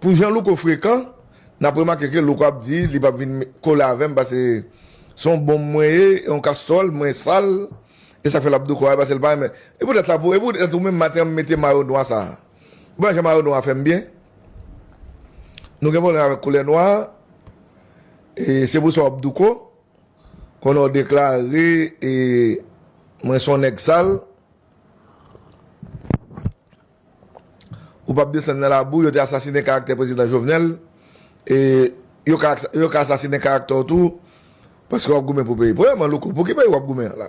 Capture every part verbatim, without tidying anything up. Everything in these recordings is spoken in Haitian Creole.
Pou jan Louko frekan, n ap remake ke Louko ap di li p ap vin kole avè m paske se yon bonm mwen ye, yon kastwòl, mwen sal, e sa k fè l ap douko a, e paske l pa renmen. E poutèt sa, pou, e poutèt ou menm maten an m mete mayo nwa sa a. Ou pa wè jan mayo nwa a fè m byen? Nou gen pwoblèm avèk koulè nwa a, e se pou sa w ap douko, konnen w deklare, e mwen se yon nèg sal. Ou p ap desann nan labou, yo te asasinen karaktè prezidan Jovenel, e yo ka, yo ka asasinen karaktè w tou, paske w ap goumen pou peyi. Premyèman, Louko, pou ki peyi w ap goumen an la?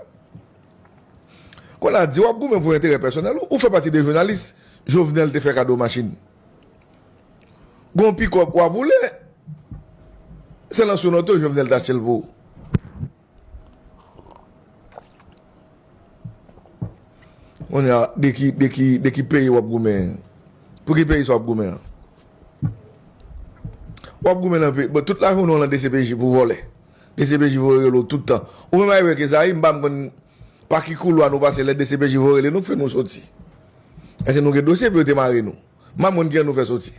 Kounye a, di w ap goumen pou enterè pèsonèl ou, ou fè pati de jounalis Jovenel te fè kado machin. Gon pikòp w ap woule, se Lanceau Noto Jovenel te achte l pou ou. Kounye a, de ki, de ki, de ki peyi w ap goumen? Pou ki peyi sa w ap goumen an? W ap goumen nan peyi, bon, tout lajounen w lan D C P J pou vòlè. D C P J voye rele w tout tan. Ou menm a Eric Esaïe, m pa m konn pa ki koulwa nou pase lè D C P J voye rele nou, k fè nou soti. Èske nou gen dosye pou yo te mare nou? M pa m konn kijan nou fè soti.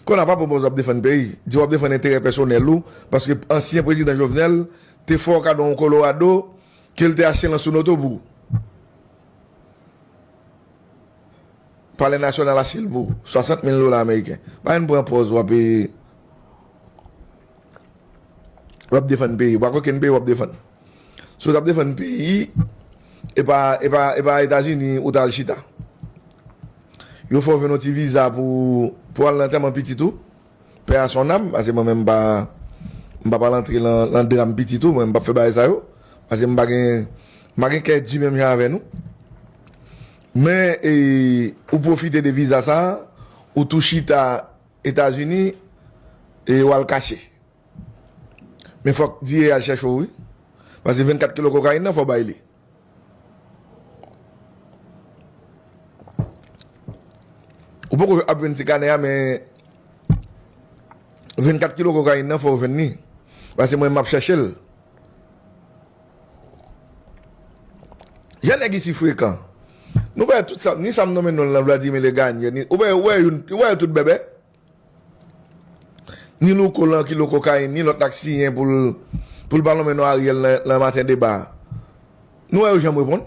Kounye a pa pran pòz w ap defann peyi. Di w ap defann enterè pèsonèl ou, paske ansyen prezidan Jovenel te fè w kado yon Colorado ke l te achte Lanceau Noto pou ou. Palè Nasyonal achte l pou ou. Swasant mil dola ameriken. Pa vin pran pòz w ap, w ap defann peyi. W pa kwè okenn peyi w ap defann. Si w t ap defann peyi, e pa, e pa, e pa Etazini ou t al chita. Yo fè w jwenn yon ti viza pou, pou al nan antèman pitit ou. Paix à son âme, paske mwen menm m pa, m p ap al antre lan, lan dram pitit ou, mwen m p ap fè bagay sa yo. Paske m pa gen, m pa gen kè di menm jan avè nou. Men, e, ou pwofite de viza sa a, ou tou chita Etazini, e w al kache. Men fòk D E A al chèche w, wi. Paske vennkat kilo kokayin nan, fò w bay li. Ou poko ap jwenn ti kanè a, men vennkat kilo kokayin nan, fò w jwenn li. Paske mwen, m ap chèche l. Jan nèg isi frekan. Nou wè tout sa, ni sa m nonmen non l lan, Vladimir Legagne, ni, ou wè, ou wè yo, ou wè yo tout bèbè? Ni Louko lan kilo kokayin, ni lòt la k siyen pou l, pou l pa nonmen non Ariel nan, nan maten deba a. Nou wè yo janm reponn?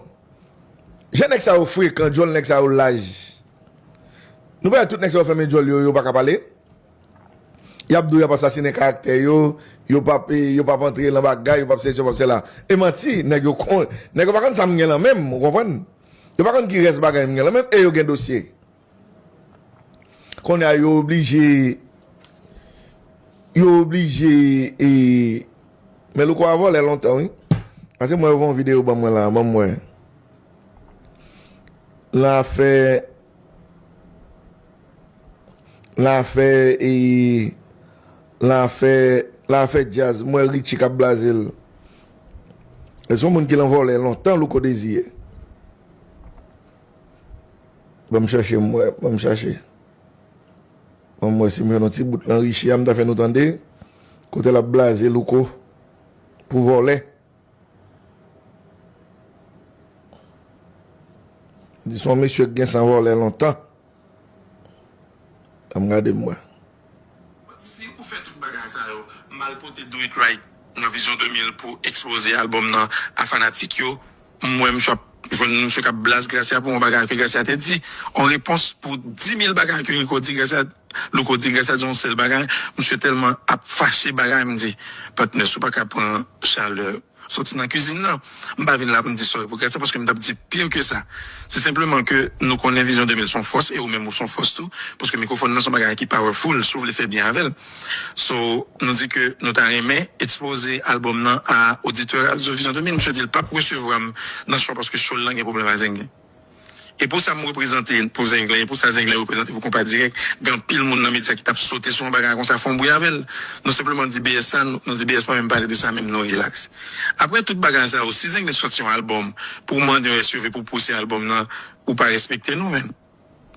Jan nèg sa yo frekan, djòl nèg sa yo laj. Nou pa wè tout nèg sa yo fèmen djòl yo, yo pa ka pale? Y ap di w y ap asasinen karaktè yo, yo p ap, yo p ap antre lan bagay, yo p ap sesi, yo p ap sela. E manti, nèg yo kon, nèg yo pa konn sa m gen lan men m, ou konprann? Yo pa konn ki rès bagay m gen lan men m, e yo gen dosye. Kounye a yo oblije, yo oblije, e, men Louko a vòlè lontan, wi. Paske mwen yo fè yon videyo ban mwen la, ban m wè. Lan afè, lan afè, e, lan afè, lan afè djaz, mwen Richie k ap blaze l. E se yon moun ki lan vòlè lontan, Louko Désir. Ban m chache, m wè, ban m chache. Ban m wè si m jwenn yon ti bout lan Richie a, m ta fè nou tande. Kote l ap blaze Louko pou vòlè. Di se yon mesye k gen san vòlè lontan. Ban m gade m wè. Si ou fè tout bagay sa yo, m al pote Do It Right nan Vizyon de mil pou ekspoze albòm nan a fanatik yo, m wè misye ap jwenn misye k ap blaze Gracia pou yon bagay ke Gracia te di. Yon repons pou dis mil bagay ke Louko di, Gracia, Louko di, Gracia di yon sèl bagay, misye tèlman ap fache bagay, m di, patnè, si w pa ka pran chalè soti nan kizin nan. M pa vin la pou m di sorry pou Gracia, paske m t ap di pire ke sa. Se senpleman ke nou konnen Vizyon de mil se yon fòs, e ou menm ou se yon fòs tou, paske mikwofòn nan se yon bagay ki powerful, si w vle fè byen avè l. So, nou di ke nou ta renmen ekspoze albòm nan a oditè radyo Vizyon de mil. Misye di l p ap resevwa m nan show paske show l lan gen pwoblèm a Zenglen. E pou sa m reprezante pou Zenglen, e pou sa Zenglen reprezante pou Konpa Dirèk, gen anpil moun nan medya ki t ap sote sou yon bagay konsa, fè yon bri avè l. Nou senpleman di B S sa, nou, nou di B S pa menm pale de sa, menm nou rilaks. Apre tout bagay sa yo, si Zenglen soti yon albòm pou w mande yon S U V pou w pouse albòm nan, ou pa respekte nou, menm.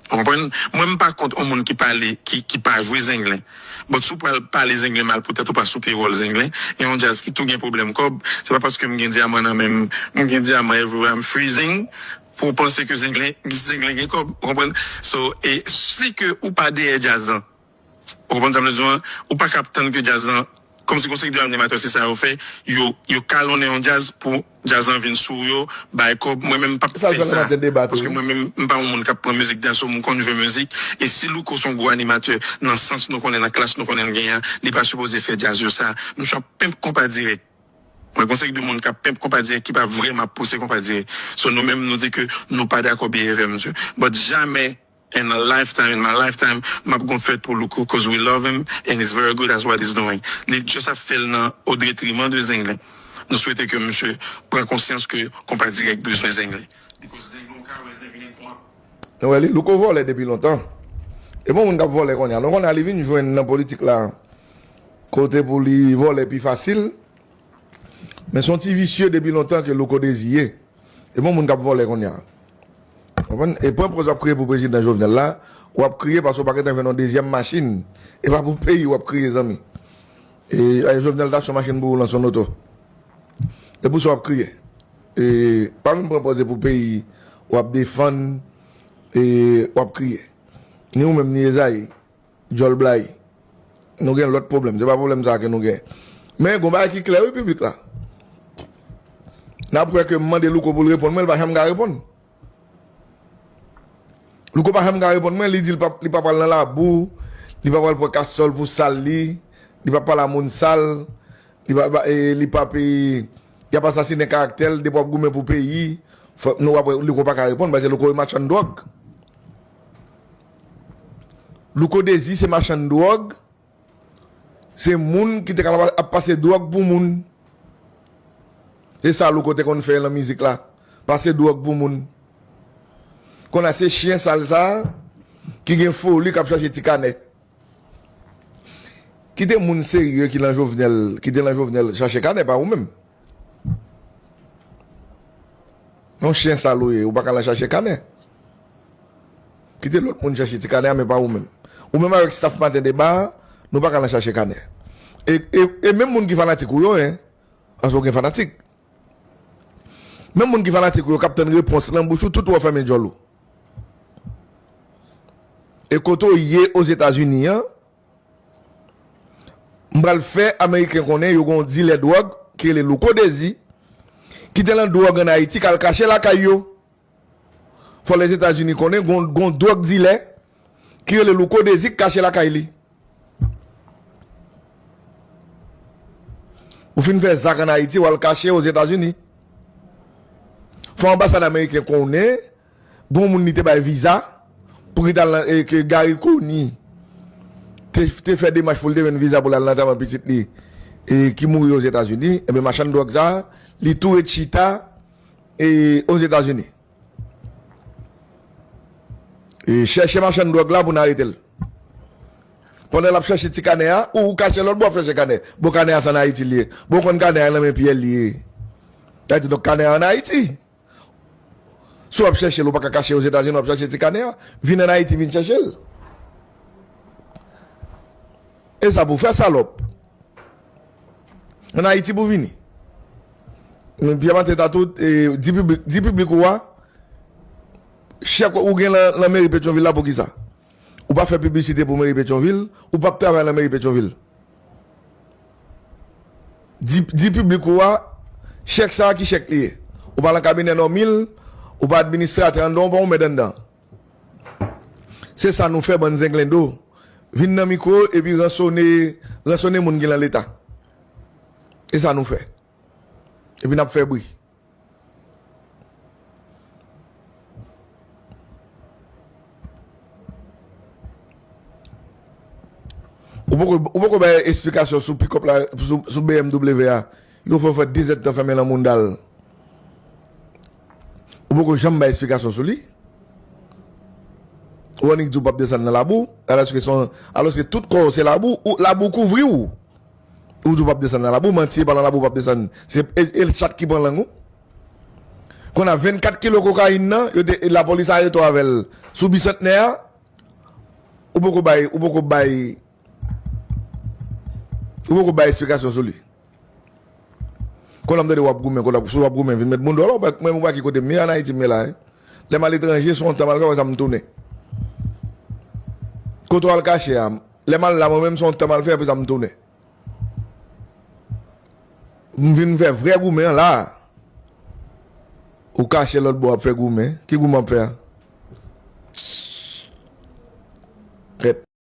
Ou konprann? Mwen, m pa kont yon moun ki pale, ki, ki pa jwe Zenglen. But si w pral pale Zenglen mal, poutèt ou pa sou pewòl Zenglen, e yon djaz ki tou gen pwoblèm kòb, se pa paske m gen dyaman nan men m, m gen dyaman everywhere, I'm freezing, pou w panse ke Zenglen, Zenglen gen kòb, ou konprann? So, e si ke ou pa dèyè djaz lan, ou konprann sa m vle di w an? Ou pa ka ap tann ke djaz lan, kòmsi gon seri de animatè se sa yo fè, yo, yo kalonnen yon djaz pou djaz lan vin sou yo, bay kòb. Mwen menm m p ap fè sa. Paske mwen menm m pa yon moun k ap pran mizik daso, m konn jwe mizik. E si Louko se yon gwo animatè, nan sans nou konnen, nan klas nou konnen l genyen an, li pa sipoze fè djaz yo sa. Misye ap penp konpa dirèk. Mwen gon seri de moun k ap penp konpa dirèk ki pa vrèman ap pouse konpa dirèk. So nou menm nou di ke nou pa dakò behavior misye. But jamè in a lifetime, in my lifetime, m ap gon fèt pou Louko, 'cause we love him and he's very good at what he's doing. Li just ap fè l nan o detriman de Zenglen. Nou swete ke misye pran konsyans ke konpa dirèk bezwen Zenglen. Because Zenglen, ou ka wè Zenglen kon ap Nou wè li, Louko vòlè depi lontan. E bon moun k ap vòlè kounye a. Nou konnen li vin jwenn nan politik la kote pou li vòlè pi fasil. Men se yon ti visye depi lontan ke Louko Dezi ye. E bon moun k ap vòlè kounye a. Konprann? E pran pòz w ap kriye pou prezidan Jovenel la, w ap kriye paske w pa gentan jwenn yon dezyèm machin. E pa pou peyi w ap kriye, zanmi. E, e Jovenel ta achte yon machin pou ou, lanse yon loto. E pou sa w ap kriye. E pa vin pran pòz e pou peyi w ap defann, e w ap kriye. Ni ou menm, ni Ezayi, djòl Blayi. Nou gen lòt pwoblèm. Se pa pwoblèm sa a ke nou gen. Men gon bagay ki klè wi, piblik la. N ap wè ke m mande Louko pou l reponn mwen, li pa janm ka reponn. Louko pa janm ka reponn mwen, li di li pa, li pa pral nan labou, li pa pral pran kasòl pou sal li, li pa pale a moun sal, li pa, pa, e, li pa pe, y ap asasinen karaktè l, depi w ap goumen pou peyi, fòk nou ap, Louko pa ka reponn, paske Louko e machann dwòg. Louko Dezi se machann dwòg, se moun ki te ka ap pase dwòg pou moun. E sa Louko te konn fè nan mizik la, pase dwòg pou moun. Kounye a se chen sal sa a ki gen foli k ap chache ti kanè. Kite moun serye ki nan Jovenel, ki te nan Jovenel chache kanè, pa ou menm. Yon chen sal ou ye, ou pa ka al chache kanè. Kite lòt moun chache ti kanè a, men pa ou menm. Ou menm avèk staff Maten Deba a, nou pa ka al chache kanè. E, e, e menm moun ki fanatik ou yo, en, paske ou gen fanatik. Menm moun ki fanatik ou yo k ap tann repons nan bouch ou, tout ou fèmen djòl ou. E kote w ye Ozetazini an, m pral fè Ameriken konnen yo gen yon dilè dwòg ki rele Louko Dezi, ki te nan dwòg ann Ayiti, k al kache lakay yo. Fò Lèzetazini konnen gon, gon dwòg dilè ki rele Louko Dezi k kache lakay li. Ou fin fè zak ann Ayiti, w al kache Ozetazini. Fò anbasad ameriken konnen gon moun li te bay viza pou ki t al nan, e, ke Garry Conille te, te fè demach pou l te jwenn viza pou l al nan antèman pitit li, e, ki mouri Ozetazini. Enben, machann dwòg sa a, li tou ret chita, e, Ozetazini. E, chèche machann dwòg la pou n arete l. Pandan l ap chèche ti kanè a, ou, ou kache lòt bò, w ap chèche kanè. Bon, kanè a se ann Ayiti l ye. Bon, w konn kanè a nan men Pyè l ye. Sa di, donk, kanè a ann Ayiti. Si w ap chèche l, ou pa ka kache Ozetazini, w ap chèche ti kanè a. Vin ann Ayiti, vin chèche l. E sa pou fè, salòp. Ann Ayiti pou vini. Men Pyè Maten ta tou, e, di piblik, di piblik ou a, chèk ou gen nan, nan meri Petyonvil la pou ki sa? Ou pa fè piblisite pou meri Petyonvil, ou p ap travay nan meri Petyonvil. Di, di piblik ou a, chèk sa a ki chèk li ye. Ou pa nan kabinè nòmil, ou pa administratè anndan, ou pa yon mèt anndan. Se sa nou fè, bann zenglendo. Vin nan mikwo epi ransone, ransone moun ki nan leta. E sa nou fè. Epi n ap fè bri. Ou poko, ou poko bay esplikasyon sou pikòp la, sou, sou B M W a. Yo fè w fè dezèdtan fèmen nan mounda l. Ou poko janm bay esplikasyon sou li. Ou annik di w p ap desann nan labou, alòske se yon, alòske tout kò w se labou, ou, labou kouvri w. Ou di w p ap desann nan labou, manti, e pa nan labou w p ap desann. Se, e, e chat ki pran lang ou. Kounye a vennkat kilo kokayin nan, yo te, lapolis arete w avè l sou Bisantnè a, ou poko bay, ou poko bay, ou poko bay esplikasyon sou li. Kounye a m tande w ap goumen, kounye a si w ap goumen, vin met mounda w la, ou pa, mwen, ou pa ki kote m ye, ann Ayiti m ye la, wi. Lè m aletranje, se yon tan m al fè, apre sa m tounen. Kote w al kache a, lè m al la, mwen menm, se yon tan m al fè, apre sa m tounen. M vin fè vrè goumen an la. Ou kache lòt bò ap fè goumen. Ki goumen w ap fè a?